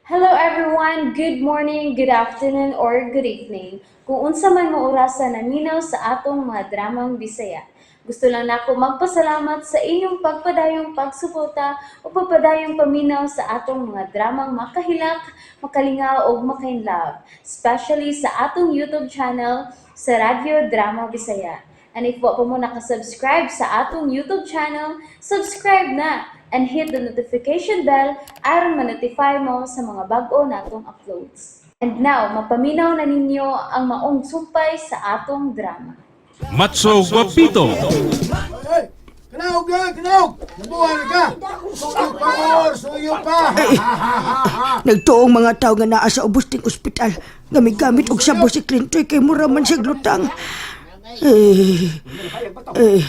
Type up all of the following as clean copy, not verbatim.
Hello everyone! Good morning, good afternoon, or good evening. Kung unsa man mo orasa naminaw sa atong mga dramang Bisaya. Gusto lang nako magpasalamat sa inyong pagpadayong pagsuporta o pagpadayong paminaw sa atong mga dramang makahilak, makalingaw ug makainlove, especially sa atong YouTube channel sa Radyo Drama Bisaya. And if wa pa mo nakasubscribe sa atong YouTube channel, subscribe na and hit the notification bell aron ma-notify mo sa mga bag-o natong uploads. And now, mapaminaw na ninyo ang maong sumpay sa atong drama. Matso Guapito. Hey! Kanaog na! Kanaog! Nabuhay na ka! Suyo pa, or! Suyo pa! Nagtuong mga tao nga naa sa ubos ting ospital. Gamit-gamit og sabo si Clintoy kay mura man siya glutang. Eh, eh,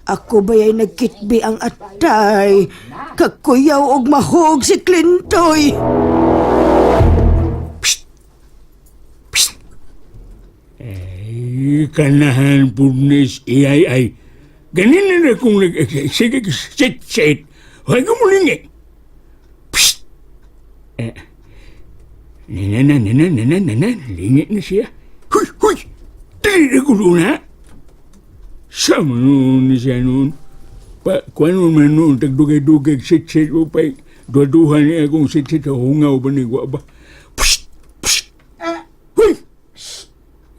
ako ba ay nagkitbi ang atay? Kakuyaw og mahog si Clintoy. Ay, kanahan po nis iyay ay. Ganin na na kung nag... Sige, sit, sit. Huwag ko muling eh. Psst! Eh, nina na, nina, nina, nina, lingit na siya. Huy, huy! Dali na ko doon ha! Sa noon na siya noon. Pa, kuano man noon, tagdugay-dugay, sit, sit, o pa, duha-duha niya akong sit, sit, hungaw ba ni ba? Psst! Psst! Huy!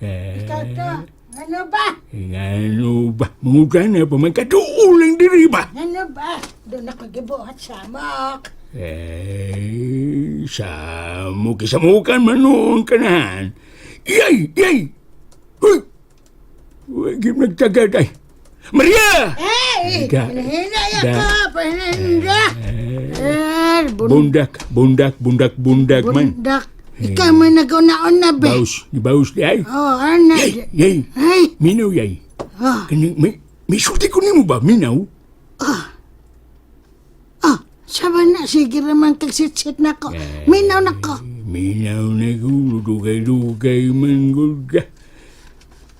Eh, Toto, ano ba? Ngano ba? Mangutan na pa man katuulang diri ba? Ano ba? Doon ako gibuhat sa amok. Eh, samo kisamukan man noon kanahan. Yay! Yay! Huy! Huwag yung nagtagad ay. Maria! Hey! Da- Hinahina ya da- ka! Pahinda! Eh, Bundak, bundak, bundak, bundak man. bundak. Ikaw man nag-una-una, be. Baus, ni baus di ay. Oh, ano? Yay! Yay! Ay! Minaw yay. Oh, Kani, may sulti ko nimo ba? Minaw? ah, sama na. Sige raman kag sit-sit na ko. Minaw na ko. Minaw na ko, dugay-dugay man gud ka.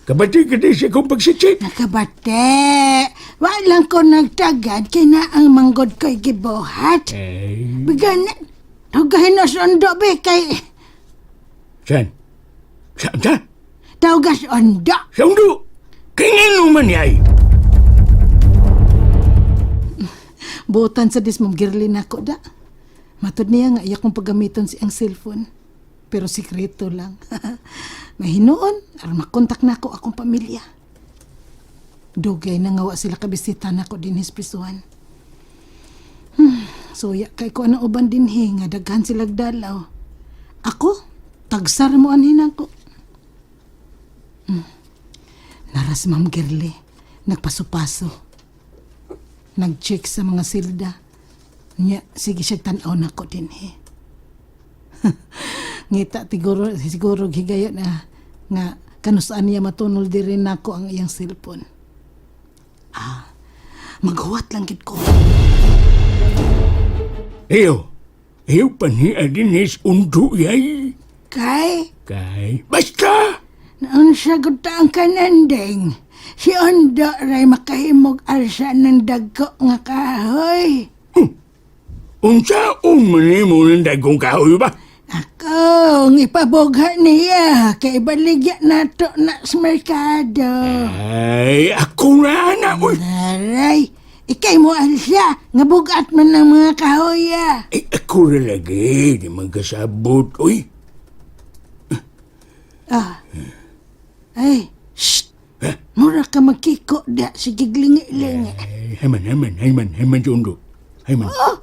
Kabati ka di sa akong pagsitsit. Nakabate. Wa lang ko nagtagad kay na ang manggod ko'y gibuhat. Ay, Bigan na. Tugahin na sa ondo, be, kay saan? Saan sa? tawgas ondo. Sa undo! Kay ngano man yay? Buotan sa dis mong girlin ako da. Matod niya nga iya kong paggamiton si ang cellphone. Pero sikreto lang. Mahinuon, aron makontak na ako akong pamilya. Dugay na nga wa sila kabisita nako dinhi sa prisuhan. Suya kay ko anang uban dinhi nga daghan silag dalaw. Ako, tagsar mo anhin ako. Nara si Ma'am Girly, nagpaso-paso, nag-check sa mga silda. Nya, sige siya tan-aw na ko din eh. Ngita siguro siguro higaya na nga kanusaan niya matunol diri nako ang iyang cellphone. Ah, maghuwat lang gid ko. Iyo, iyo panhiya din is undo yay. Kay Kay, basta! naunsa gud ta ang kananding. Si Ondo ray makahimog alsa ng dagko nga kahoy. Unsa man nimo ng dagkong kahoy ba? Ako, ang ipabugha niya, kay ibaligya nato na sa merkado. Ay, ako na anak, uy! Aray, ikay mo alsa, nga bugat man ng mga kahoya. Ay, ako na lagi, di man kasabot, uy! Ah. Ay, shh. Mura ka magkiko da, sige lingi-lingi. Ay, hayman, hayman, hayman, hayman sa undo. Hayman. Oh,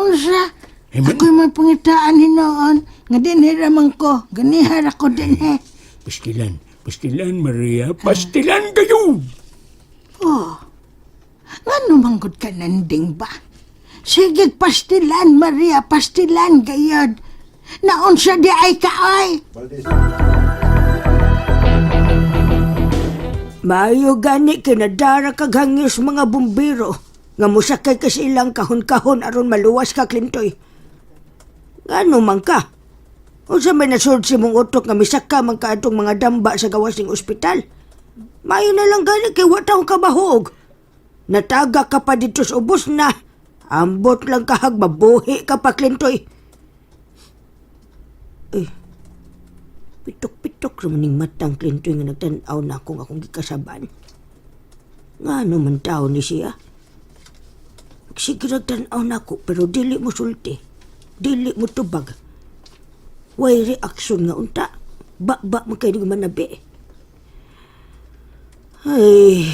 unsa? Ay, man. Ako'y may pangitaan hinoon, nga dinhi raman ko, ganihar ako dinhi. Pastilan, pastilan, Maria, pastilan kayo! Oh, ngano manggod ka nanding ba? Sige, pastilan, Maria, pastilan, gayod. Naunsa di ay kaoy. Maayo gani kinadara kag hangis mga bumbero nga mosakay ka sa ilang kahon-kahon aron maluwas ka Clintoy. Ngano man ka? Unsa may nasud si mong utok nga misaka man ka atong mga damba sa gawas ning ospital? Maayo na lang gani kay wa taong kabahog. Nataga ka pa dito sa ubos na. Ambot lang kahag mabuhi ka pa, Clintoy. Eh, pitok-pitok raman ning matang Clintoy nga nagtan-aw na akong akong gikasaban. Nga man tao ni siya. Sige nagtan-aw na ako pero dili mo sulti. Dili mo tubag. Way reaksyon nga unta. Ba-ba man kayo manabi. Ay,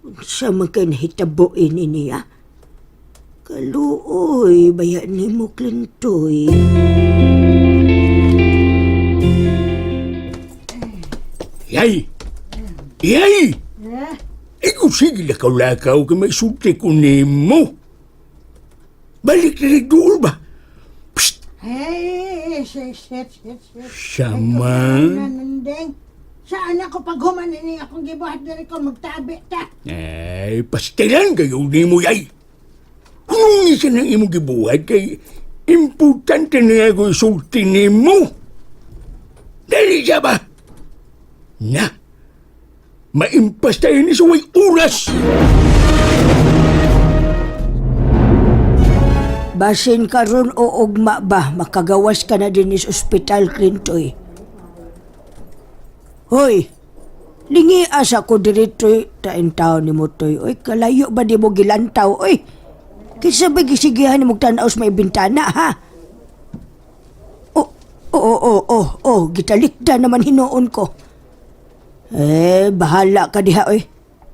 unsa man kay nahitabo ini niya. Kaluoy, baya nimo Clintoy. Yay! Yay! Ikaw sige lakaw-lakaw kay may sulti ko nimo. Balik na rin doon ba? Psst! Hey, shit, shit, shit, shit. Sama. Nandeng. Saan ako paghuman ini akong gibuhat diri ko magtabi ta. Ay, pastilan kayo nimo, yay! Hunungi sa nang imong gibuhat kay importante na ako isulti nimo. Dali siya ba? Na! Maimpas tayo ni sa way oras! Basin karon o ugma ba, makagawas ka na din sa ospital, Clintoy. Hoy, lingi asa ko diritoy, tain tao ni mo toy. Oy, kalayo ba di mo gilantaw, oy? Kinsa ba gisigihan ni mo tanaw sa may bintana, ha? Oh, oh, oh, oh, oh, gitalikda naman hinuon ko. Eh, bahala ka diha, oy.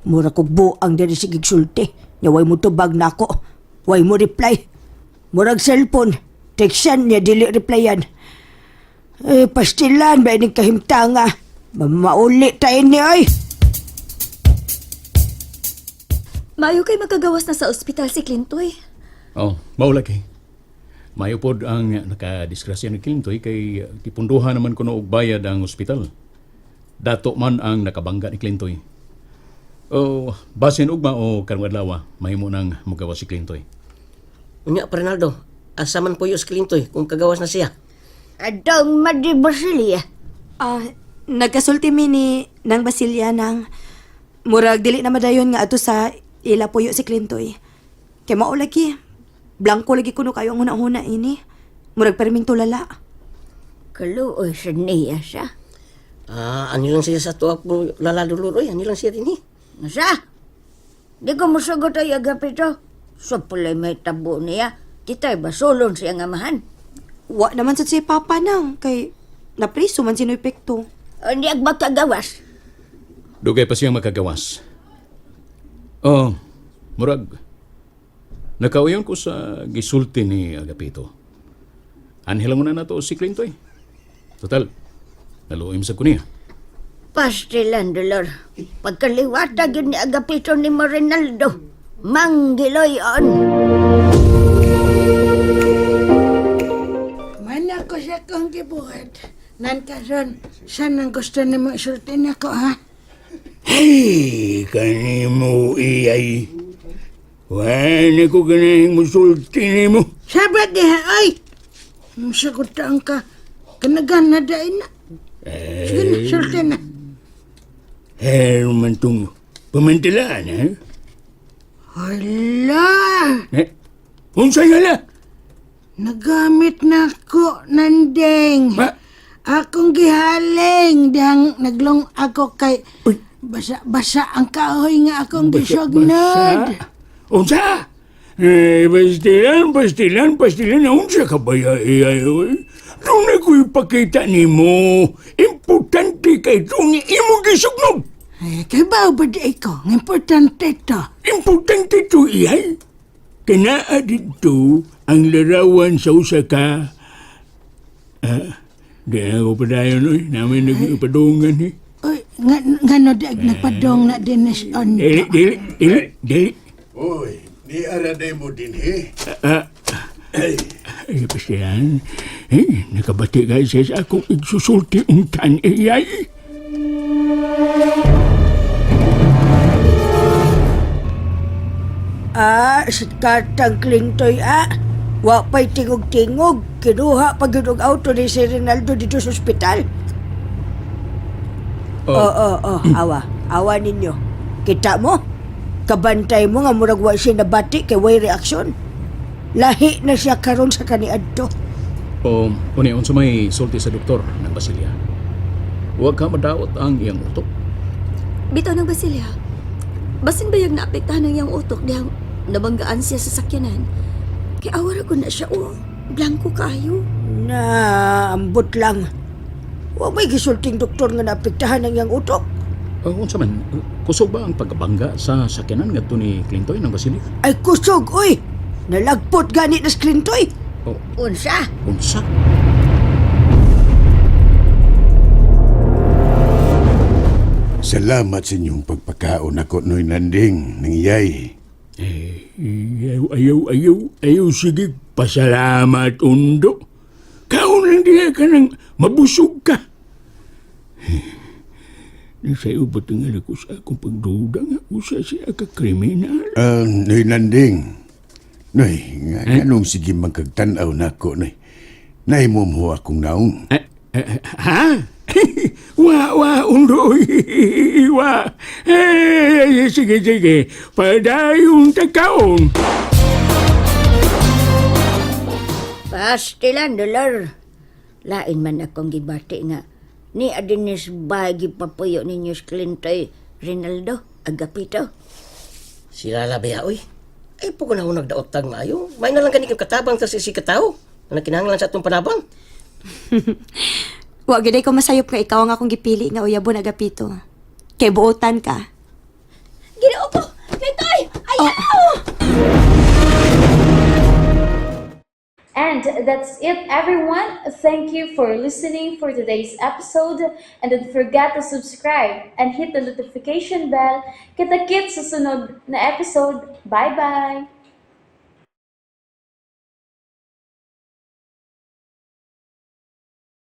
Mura kog buang diri sige sulti. Nya way mo tubag nako. Way mo reply. Murag cellphone. Textan niya dili replyan. Eh, pastilan ba ining kahimtanga? Mauli tayo ni oy. Maayo kay magkagawas na sa ospital si Clintoy. Oh, mao lagi. Mayo pod ang nakadisgrasya ni Clintoy kay gipunduhan naman kuno og bayad ang ospital. Dato man ang nakabangga ni Clintoy. Oh, basin ugma o karong adlaw, mahimo nang mogawas si Clintoy. Unya, Prenaldo, asa man puyo si Clintoy kung kagawas na siya. Adong Madre Basilia. Ah, nagkasulti mi ni nang Basilia nang murag dili na madayon nga ato sa ila puyo si Clintoy. Kay mao lagi blanko lagi kuno kayo ang huna-huna ini. Murag perming tulala. Kaluoy sa niya siya. Ah, ano lang siya sa tuwa po laladulor, oy, ano lang siya din eh. Sa? Di ko musugot ay agapito. Sa pulay may tabo niya. Kita'y basulon siya nga mahan. Wa naman sad si papa nang kay napriso man si Noy Pekto. Hindi ag makagawas. Dugay pa siyang makagawas. Oh, murag nakauyon ko sa gisulti ni Agapito. Anhel mo na nato si Clintoy. Total, naluoy sa ko niya. Pastilan, Dolor. Pagkaliwata yun ni Agapito ni Morinaldo. Manggiloy on. Man ako sa akong gibuhat. Nan karon, saan ang gusto nimo isulti nako ha? Hey, kanimo iyay. Wala ko ganahing musulti nimo. Sabat diha ay. Musagot ang ka. Kanagan na dain na. Sige na, sulti na. Eh, man tong pamantilaan, ha? Hala! Eh, unsa nga la? Nagamit na ako, nandeng. Ma? Akong gihaling dihang naglong ako kay Uy. basa-basa ang kahoy nga akong gisugnod. Unsa? Eh, pastilan, pastilan, pastilan. Unsa ka ba ya, iyay, oy? Doon na ko ipakita nimo. Importante kay itong imong gisugnog. Ay, kay bao ba di ko? Ang importante to. Importante to iyay. Kanaa dito ang larawan sa usa ka. Ah, di na ako padayon, oy. Namin nagpadungan, eh. Uy, nga, ngano di ag nagpadong na dinis on. Dili, dili, dili, dili. Uy, di ara day mo dinhi. Ah, Ay, ay, pastilan. Eh, nakabati ka siya sa akong igsusulti untan, iyay. Ah, sa katang Clintoy, ah. Wa pa'y tingog-tingog. Kinuha pa gyud og auto ni si Rinaldo dito sa ospital. Oh. Oo, oo, awa. Awa ninyo. Kita mo? Kabantay mo nga murag wa siya nabati kay way reaksyon. Lahi na siya karon sa kaniadto. O, uni, unsa may sulti sa doktor ng Basilia. Huwag ka madaot ang iyang utok. Bitaw ng Basilia. Basin bayag naapektahan ang iyang utok dihang nabanggaan siya sa sakyanan. Kay awara ko na siya, oh. Blanco kayo. Na, ambot lang. Wa may gisulting doktor nga naapektahan ang iyang utok. O, unsa man, kusog ba ang pagkabangga sa sakyanan ngadto ni Clintoy ng Basilia? Ay kusog, oy! Nalagpot gani na si Clintoy. O, Unsa? unsa? Salamat sa inyong pagpakaon ako, Noy Nanding, nang iyay. Eh, ayaw, ayaw, ayaw, ayaw, sige, pasalamat, undo. Kaon lang diha ka nang mabusog ka. Nasayo ba tingali ko sa akong pagduda nga usa siya ka kriminal? Noy Nanding, Noy, nga, nganong sige magkagtanaw nako, Noy. Naimom ho akong naong. Eh, eh, ha? Wa, wa, undo, wa. Eh, sige, sige, padayon takaon. Pastilan, Dolor. Lain man akong gibati nga. Ni Adonis ba gipapuyo ninyo si Clintoy Rinaldo Agapito? Sila labi oy. Ay po ko na ako nagdaot tag maayo. May na lang gani kang katabang sa si katao. Nga kinahanglan sa atong panabang. Wa gyud ay ko masayop nga ikaw ang akong gipili nga uyabon Agapito. Kay buotan ka. Ginoo ko! Clintoy! Ayaw! And that's it, everyone. Thank you for listening for today's episode. And don't forget to subscribe and hit the notification bell. Kita-kits sa sunod na episode. Bye-bye!